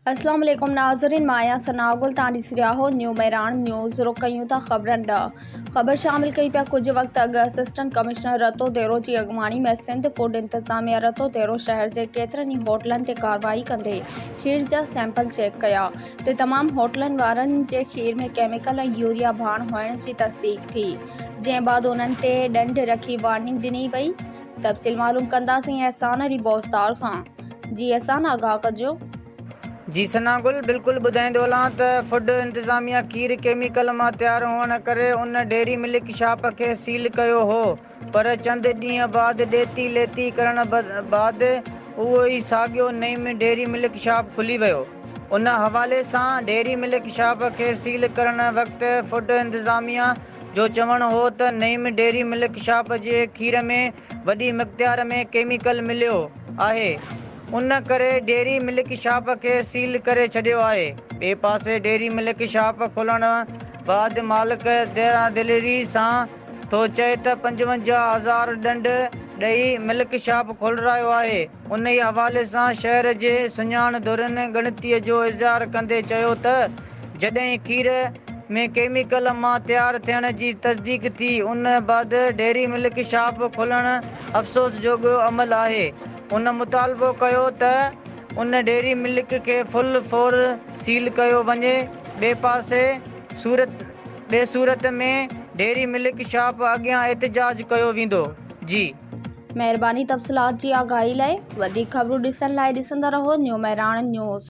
اسلام عليڪم ناظرين مان آهيان ثناء گل تان ڏسي رهيا هو نيو مهراڻ نيوز رخ ڪيون ٿا خبرن ڏانهن خبر شامل ڪئي پيا ڪجهه وقت اڳ اسسٽنٽ ڪمشنر رتو ديرو جي اڳواڻي ۾ سنڌ فوڊ انتظاميا رتو ديرو شهر جي ڪيترن ئي هوٽلن تي ڪارروائي ڪندي کير جا سيمپل چيڪ ڪيا تي تمام هوٽلن وارن جي کير ۾ ڪيميڪل ۽ يوريا ڀاڻ هئڻ جي تصديق ٿي جنهن بعد انهن تي ڏنڊ رکي وارننگ ڏني وئي تفصيل معلوم ڪنداسين احسان علي بوستار کان جي احسان آگاهه ڪجو. جي ثنا گل بلڪل ٻڌائيندو هلان ته فوڊ انتظاميا کير ڪيميڪل مان تيار هئڻ ڪري ان ڊيري ملڪ شاپ کي سيل ڪيو هو پر چند ڏينهن بعد ڏيتي ليتي ڪرڻ بعد اهو ئي ساڳيو نعيم ڊيري ملڪ شاپ کلي ويو ان حوالي سان ڊيري ملڪ شاپ کي سيل ڪرڻ وقت فوڊ انتظاميا جو چوڻ هو ته نعيم ڊيري ملڪ شاپ جي کير ۾ وڏي مقدار ۾ ڪيميڪل مليو آهي ان ڪري ڊيري ملڪ شاپ کي سيل ڪري ڇڏيو آهي. ٻئي پاسي ڊيري ملڪ شاپ کولڻ بعد مالڪ دليري سان ٿو چئي ته 55 هزار ڏنڊ ڏئي ملڪ شاپ کولرايو آهي. انهي حوالي سان شهر جي سڃاڻ ڌرين ڳڻتي جو اظهار ڪندي چيو ته جڏهن کير ۾ ڪيميڪل مان تيار ٿيڻ جي تصديق ٿي ان بعد ڊيري ملڪ شاپ کولڻ افسوس جوڳو عمل آهي. هن مطالبو ڪيو ته ان ڊيري ملڪ کي فل فور سيل ڪيو وڃي ٻئي پاسي صورت ٻي صورت ۾ ڊيري ملڪ شاپ اڳيان احتجاج ڪيو ويندو. جي. مهرباني تفصيلات جي آگاهي لاء وڌيڪ خبرون ڏسڻ لاء ڏسندا رهو نيو مهراڻ نيوز.